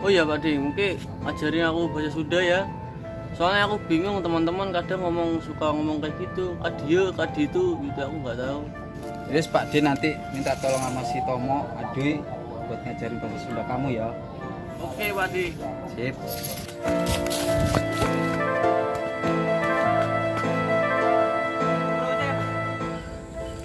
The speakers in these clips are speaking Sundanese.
Oh iya Pak De, mungkin ajarin aku bahasa Sunda ya. Soalnya aku bingung, teman-teman kadang ngomong suka ngomong kayak gitu, kadieu, kaditu gitu, aku nggak tahu. Terus Pak D nanti minta tolong sama si Tomo, Adui buat ngajarin bahasa Sunda kamu ya. Oke Pak D. Sip.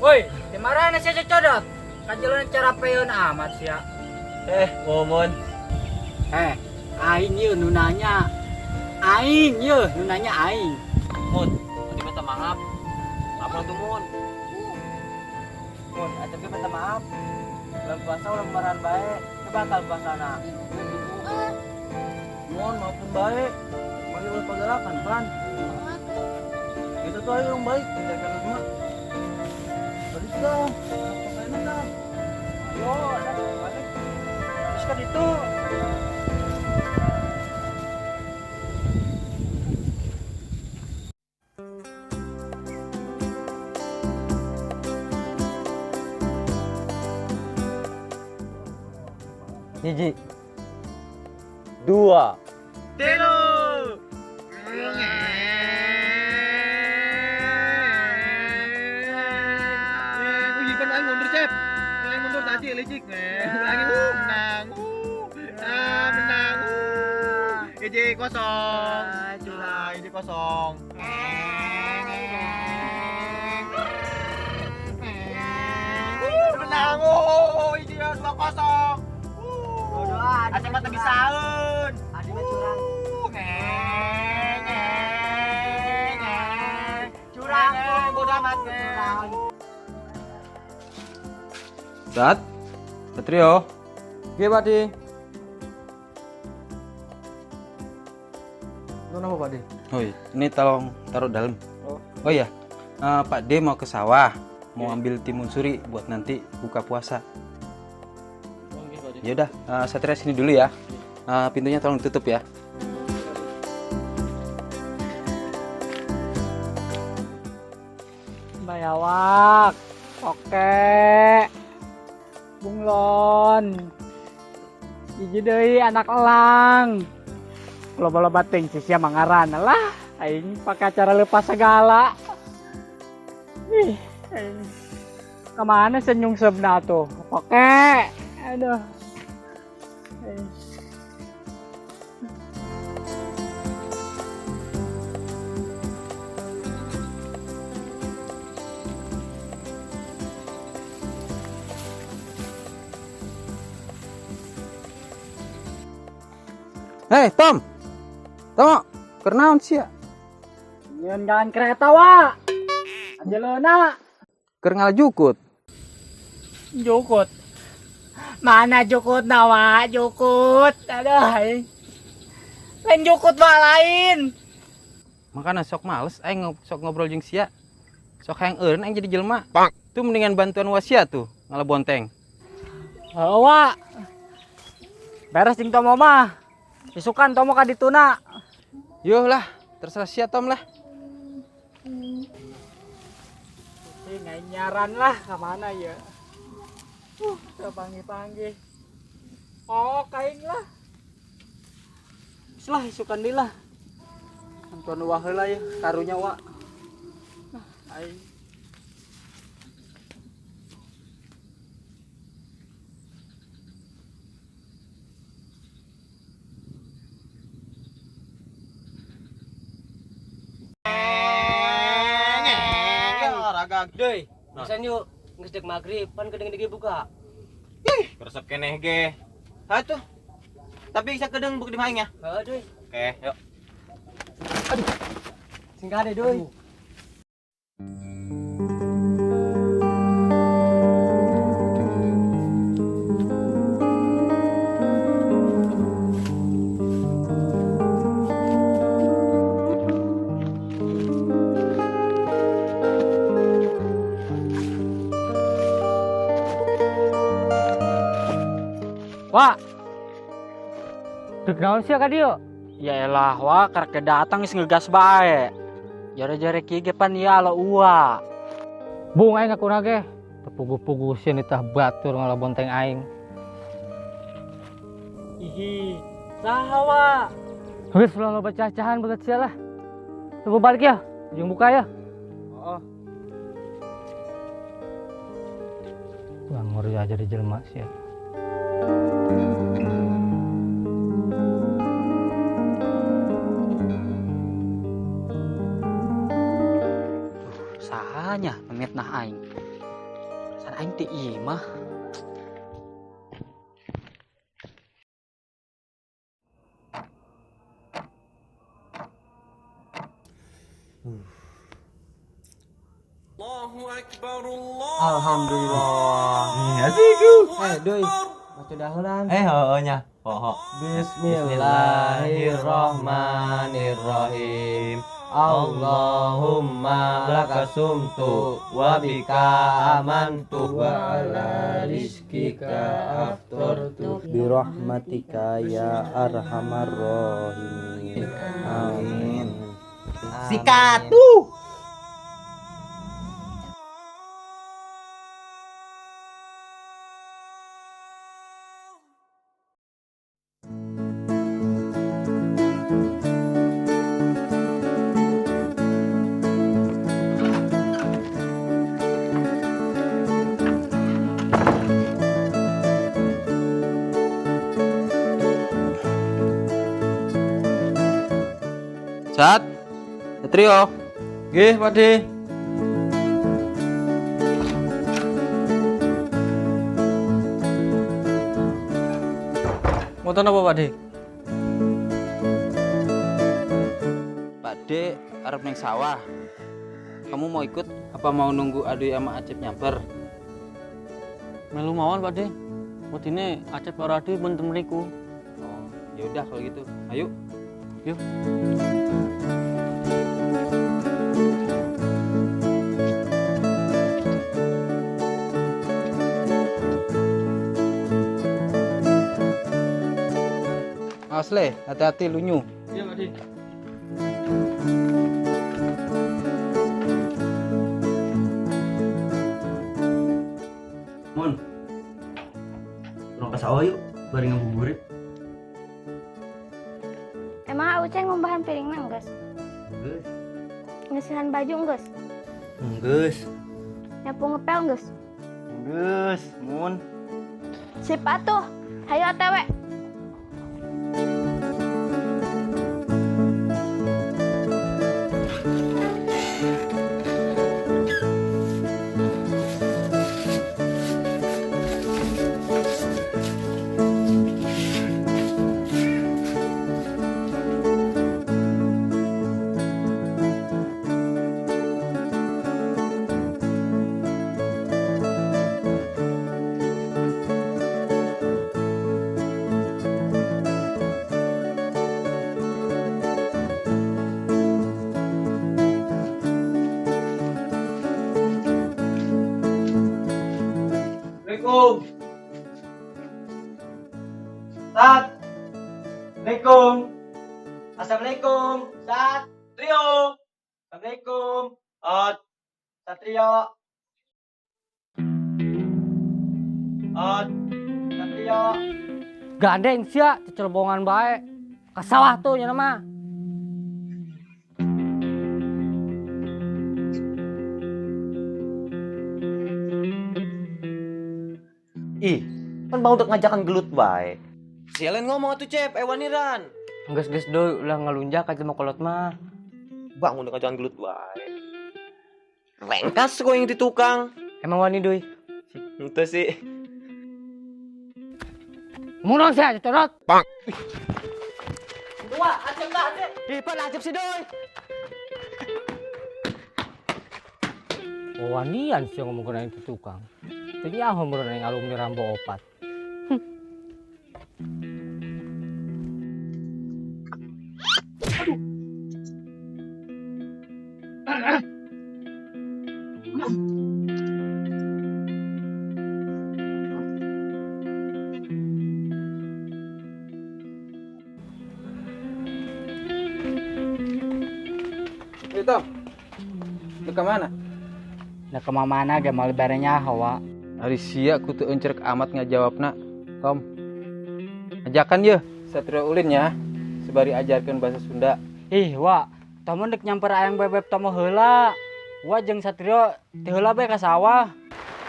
Woi, di mana sih cocodot? Kajalan cara peun amat sih ya. Momon. Aing yeuh nu nanya. Aing yeuh nu nanya aing. Mun, tadi minta maaf. Maaf tuh Mun. Mun, acep minta maaf. Bulan puasa ulah marahan bae, batal puasana. Mun, maafun bae. Mari ulah pagarakan, pan. Itu tuh ayo yang baik, menjaga semua. Balik dah, pakaian dah. Ayo, dah, balik. Terus kan itu. Hiji, dua, tilu. Kan aing mundur, Cep. Aing mundur tadi licik. Lagi menang. Menang. Hiji kosong. Curang, hiji kosong. Menang. Hiji 2-0. Asa mah teu bisaeun. Adi mah curang. Curang, bodo amat. Sat, Satrio. Oke Pak D. Itu apa Pak D? Oi, ini tolong taruh dalam. Oh iya, Pak D mau ke sawah, mau ambil timun suri buat nanti buka puasa. Oke Pak D. Ya udah, Satria sini dulu ya. Pintunya tolong tutup ya. Bayawak, oke, bunglon, hiji deui anak elang. Loba-loba teuing sia mangaran lah, aing pakai acara lepas segala. Ih, aing kemana senyum sebna tuh? Oke, aduh. Aing. Hei Tom, Tomo, kernaon sia? Nyeun jalan kereta wa. Anjeunna Keur ngalajukut. jukut. Mana jukut na wa? Jukut. Aduh, aing. Lain jukut wa lain. Makanya sok males aing sok ngobrol jeung sia. Sok hayang eureun aing jadi jelema. Tuh mendingan bantuan wasia tuh ngalabonteng. Heuh wa. Beres jeung Tomo mah. Isukan Tomo ka dituna. Yuh lah, terserah sia Tom lah. Ih, nggak nyaran lah ka mana ya. Teu panggih-panggih. Oh, kaing lah. Geus lah isukan deui lah. Antuan wah heula ya, karunya wa. Nah, aing. Doi, bisa yuk, geus dek maghrib, pan kedeng-kedeng buka. Ih, resep keneh ge. Ha tuh. Tapi bisa kedeng buk di maing ya. Heeh, Doi. Oke, yuk. Aduh. Sing kade, Doi. Wak, dek naon sia ka dieu? Ya elah wak, karek datang geus ngegas bae. Jare-jare kieu ge pan ieu alo ua. Bung aing ngakuna ge, teu puguh-puguh sieun ditah batur ngalabonteng aing. Ihi, Saha wa? Geus ulah loba cacahan begat sia lah. Coba balik ya, jeung buka ya. Heeh. Bangor aja di jelema sia. Sahanya mitnah aing. San aing teh ieu mah. Alhamdulillah. Asik. Doi. Baca dahulan. Heeh nya. Poho. Bismillahirrahmanirrahim. Allahumma laka sumtu wa bika amantu wa ala rizkika aftartu birahmatika ya arhamar rahimin. Amin. Sikat tuh. Sat, Trio. Nggih, Pak De. Wonten apa, Pak De? Pak De arep neng sawah. Kamu mau ikut apa mau nunggu Aduy sama Acep nyamper? Melu mawon, Pak De. Wedine Acep karo Aduy pun mriku. Oh, ya udah kalau gitu. Ayo. Yuk. Awas le, hati-hati lunyu. Iya, Pak De. Mun. Urang ka sawah yuk, bari ngabuburit. Emang Uceng ngumbahan piringna geus? Geus. Ngeusihan baju geus? Geus. Nyapu ngepel geus? Geus, Mun. Sip atuh, hayu atewe. Assalamualaikum. Sat. Assalamualaikum. Assalamualaikum. Sat. Trio. Assalamualaikum. Ot. Satrio. Ot. Satrio. Gandeng sia, cecelbongan bae. Ka sawah tuh nya mah. Ih, kan bang udah ngajakan gelut bae. Sialen ngomong atuh Cep, waniran. Geus-geus doi ulah ngalunjak ka jelema kolot mah. Bang udah ngajakan gelut bae. Rengkas kok yang di tukang. Emang wani doi? Itu sih. Ngomong dong sia, cecorot. Bang. Dua, Acep lah, Acep. Ih, pan Acep sih doi. Wanian sih ngomong kena itu tukang. Tadi aku meureun alumni Rambo opat. Aduh. Tom, lu kemana? Nah kemana ge mau lebarnya hawa. Ari sia kutu encerek amat ngajawabna, Tom. Ajakan ye, Satrio ulin ya, sebari ajarkan bahasa Sunda. Ih, Wak, Tomo dek nyamper ayang bebeb Tomo heula. Wa jeung Satrio teu heula bae ka sawah.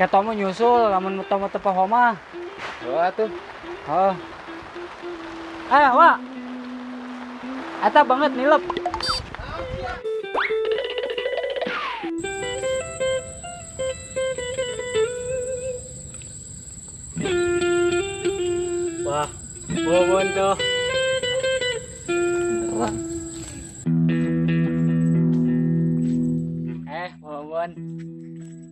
Ke Tomo nyusul lamun Tomo teu poho mah. Wah tuh. Heuh. Eh, Wak. Eta banget nilep. Wah, bobon tuh. Beneran. Eh, bobon.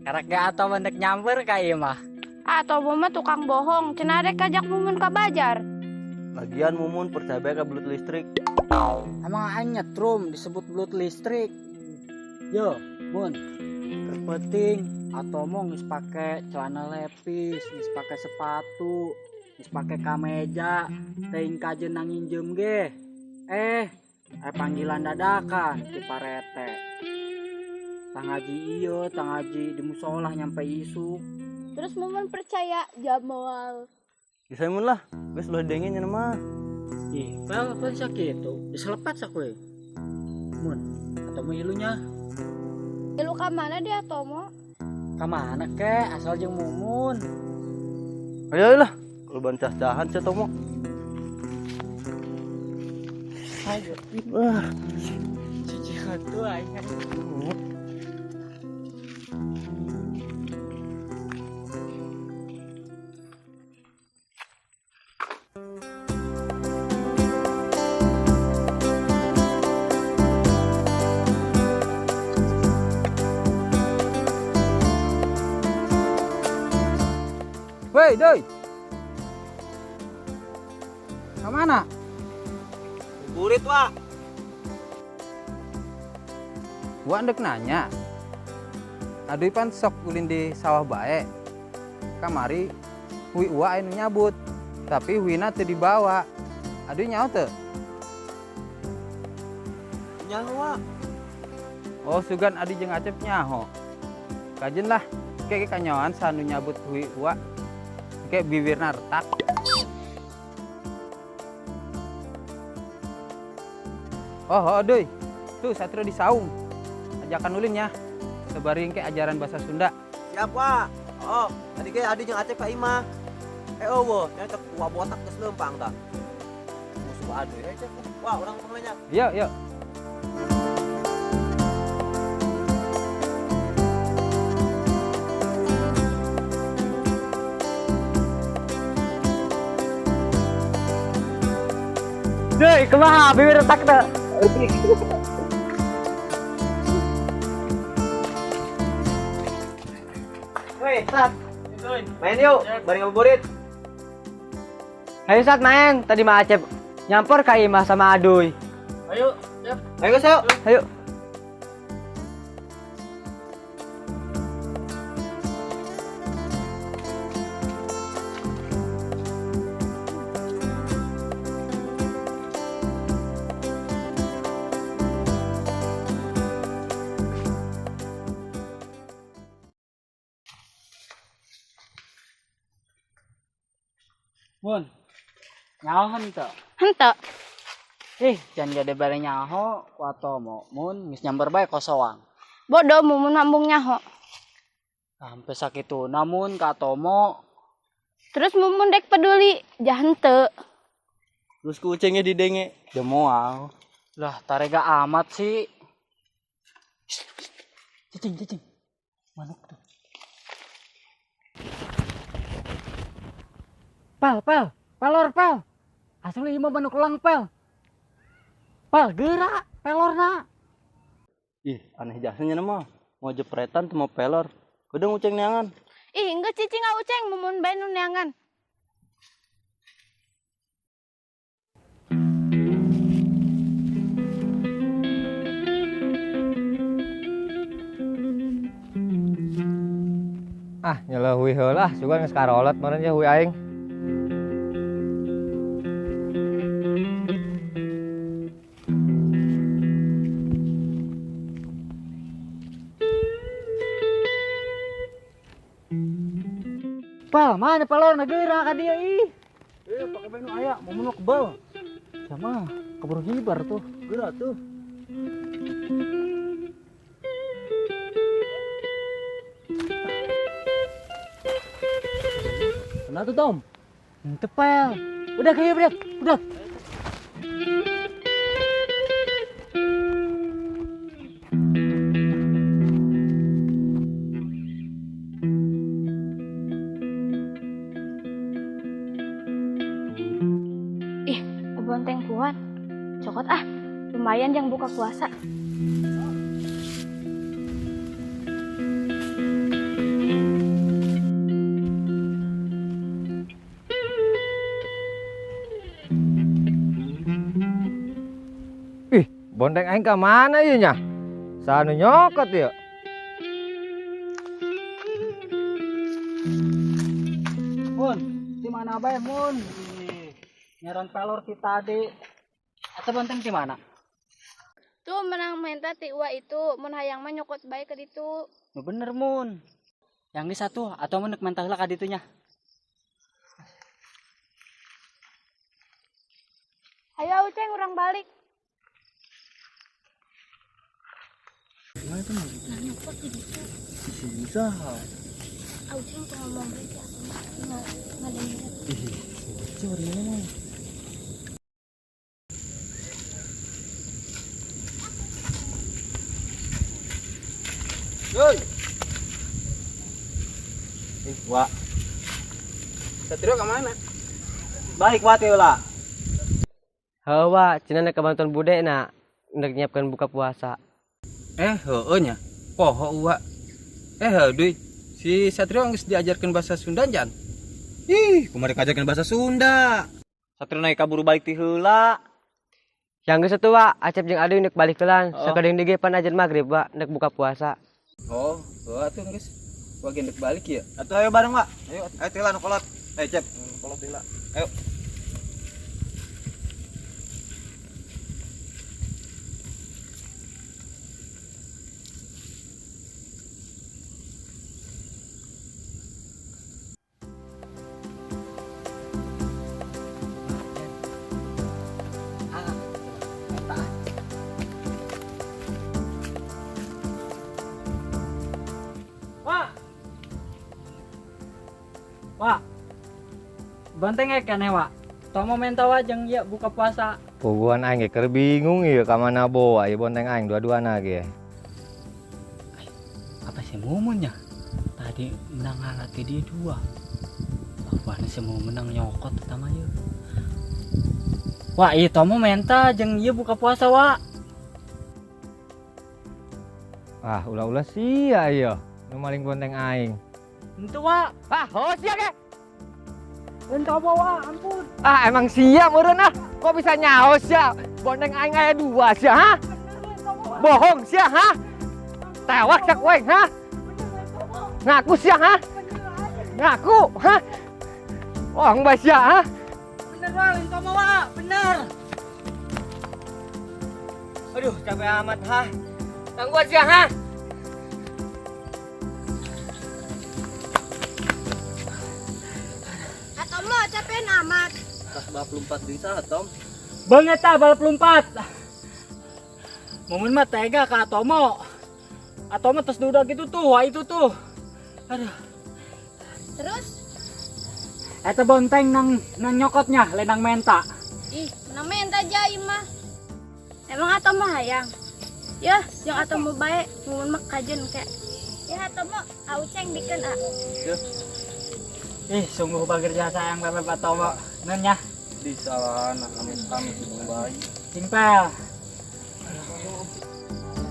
Karek ge atau mendek nyamper ka ieu mah. Atau mah tukang bohong, cenah rek kajak Mumun ka bajar. Lagian Mumun percaya bae ka belut listrik. Emang aing nyetrum disebut belut listrik. Yo, Mun. Terpenting atau mau geus pake celana lepis, geus pake sepatu, geus pake kameja, teuing kajeun nang nginjem ge. Eh, panggilan dadakan ti parete. Tangaji ieu, tangaji di musolah nyampe isuk. Terus Mumun percaya jamal. Bisa Mun lah, geus ulah dengeng nya mah. Ih, pel pel sakitu, diselepat sakoe. Mun, atau mau ilunya? Ilu ka mana dia Tomo? Ka mana ke? Asal jeung Mumun. Ayo lah, kalau ban cah-cahan sia Tomo. Ayo. Wah, cici hatu aing. Woi, Doi. Kemana? Burit, Wak. Gua ndek nanya. Aduh pan sok ulin di sawah bae. Kamari hui uwa anu nyabut, tapi huina teu dibawa. Aduh nyaho teu? Nyaho, Wak. Oh, sugan adi jeung Acep nyaho. Kajen lah, kayak kanyawan sanu nyabut hui uwa. Kayak bibirna retak. Oh, aduh. Tuh Satrio di saung. Ajakan ulin ya. Sebarin ke ajaran bahasa Sunda. Siap, Wak. Oh, tadi ke adi jeung Acep ka imah. Eh, eueuh, nya cek uwa botak geus leumpang tah. Musuh aduh ya, Cep. Wah, urang pengelnya. Yuk, yuk. Doi, kumaha bibir retak teu? Woi, Sat. Main yuk, bareng ngabuburit. Ayo Sat main, tadi mah Acep nyamper ka imah sama Aduy. Ayo, Cep. Ayo guys, yuk. Ayo. Mun, nyaho henteu? Henteu. Ih, jangan gede bare nyaho ku Atomo. Mun geus nyamper bae kosoang. Bodoh Mumun ambung nyaho. Sampai sakitu namun ka Atomo. Terus Mumun dek peduli, jah henteu. Terus ku ucengnya didenge, jemoal. Lah, tarega amat sih. Cicing, cicing. Manuk tuh. Pel, pel, pelor, pel. Asli imah manuk elang, pel. Pel, gerak, pelorna. Ih, aneh jasanya mah. Mau jepretan tuh mau pelor. Udah uceng neangan. Ih, enggak cicing ah uceng, Mumun bae nu neangan. Ah, nyeleuh hui heula, sugan geus karolet meureun ye hui aing. Pel, mana pelor geura ka dieu ih. Eh, pake bae nu aya, Mumun mah kebal. Sama keburu hibar tuh. Geura tuh. Kenapa tuh, Tom? Tepel. Udah kayak udah. Udah. Ih, bonteng kuat. Cokot ah, lumayan yang buka puasa. Ih, bonteng aing ka mana ieu nya? Sanu nyokot ieu. Mun, di mana bae mun? Nyaran pelor ti tadi. Atau bonteng di mana? Tuh menang menta ti uwa itu, mun hayang mah nyokot bae ke ditu. Nu bener mun. Yang ini satu atau mun nek mentah heula ka ditunya. Ayo Uceng urang balik. Gimana tuh? Nah, nyokot di ditu. Susah. Uceng tuh ngomong bae ti atuh mah ngadengeun. Ih, bocor ini mah. Hei, Ih, Wak. Satrio ke mana? Balik Wak teh heula. Heuh, Wak, cenah nek kabantuan bude na nek nyiapkeun buka puasa. Heueuh nya. Poho uwa. Heuh deui. Si Satrio geus diajarkeun bahasa Sunda jan. Ih, kumaha diajarkeun bahasa Sunda. Satrio naik kaburu balik ti heula. Yang geus atuh, Wak, Acep jeung Aduy nek balik heulaan. Oh. Sakedeung deui ge pan ajan magrib, Wak, nek buka puasa. Oh, heueuh atuh geus. Wah gendek balik ya. Atuh ayo bareng, Wak. Ayo, ayo teh heula nu kolot. Cep, kolot teh heula. Ayo. Wak. Wak. Bonteng keneh, Wak. Tomo menta wa jeung ieu buka puasa. Puguan aing ge keur bingung ieu ka mana boa ieu bonteng aing dua-duana ge. Apa sih mumunnya? Tadi menang alat dia dua. Apaan sih mau menang nyokot pertama ieu. Wak, ieu Tomo menta jeung ieu buka puasa, Wak. Ah, ulah-ulah sia ieu nu maling bonteng aing. Henteu, Wak. Ah, heuh sia ge. Henteu apa, Wak? Ampun. Ah, emang sia meureun ah. Kok bisa nyaho sia? Bonteng aing aya dua sia, ha? Bohong sia, ha? Tewak sia ku aing, ha? Ngaku sia, ha? Ngaku, ha? Bohong bae sia, ha? Bener, Wak, lain Tomo, Wak. Bener. Aduh, capek amat, ha? Tangguan sia, ha? Atomo capean amat. Tas balap lompat di sana, Tom. Banget ta balap lompat. Mumun mah tega ka Atomo. Atomo terus duda gitu tuh, wah itu tuh. Aduh. Terus? Eta bonteng nang nang nyokotnya, lenang menta. Ih, menang menta aja ieu mah. Emang Atomo hayang? Yah, jeung Atomo bae, mumun mah kajen ke. Ya Atomo, Auceng bikeun a. Ih, sungguh bager jasa yang Bebeb Atomo. Nun nya. Di salahna amit-amit jeung bayi. Simpel.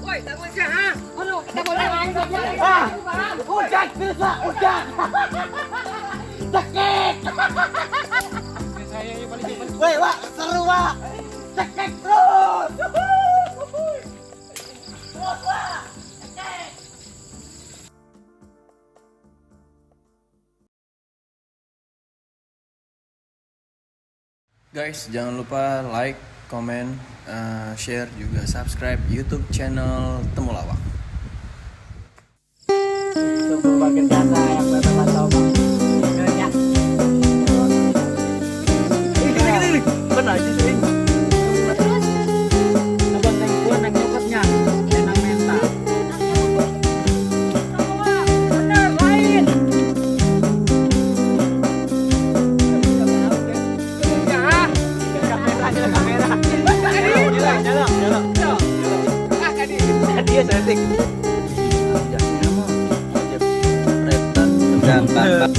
Woi, tangguan sia, ha? Aduh, kita boleh main Ah, udah bisa, udah. Cekek. Woi, Wak, seru, Wak. Cekek terus. Terus, Wak. Cekek. Guys, jangan lupa like, comment, share, juga subscribe YouTube channel Temulawak. Sungguh bager jasa yang Bebeb Atomo. Nun nya. Ini, ini, ini. Kan aja sih. Iya, saeutik. Jasnya mah ojek retan gampang.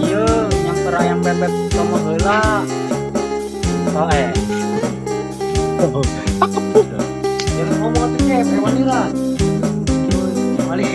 Iya, nyamper ayam bebek tomo heula. Oh eh. Jangan ngomong atuh cep, hewan lira. Balik.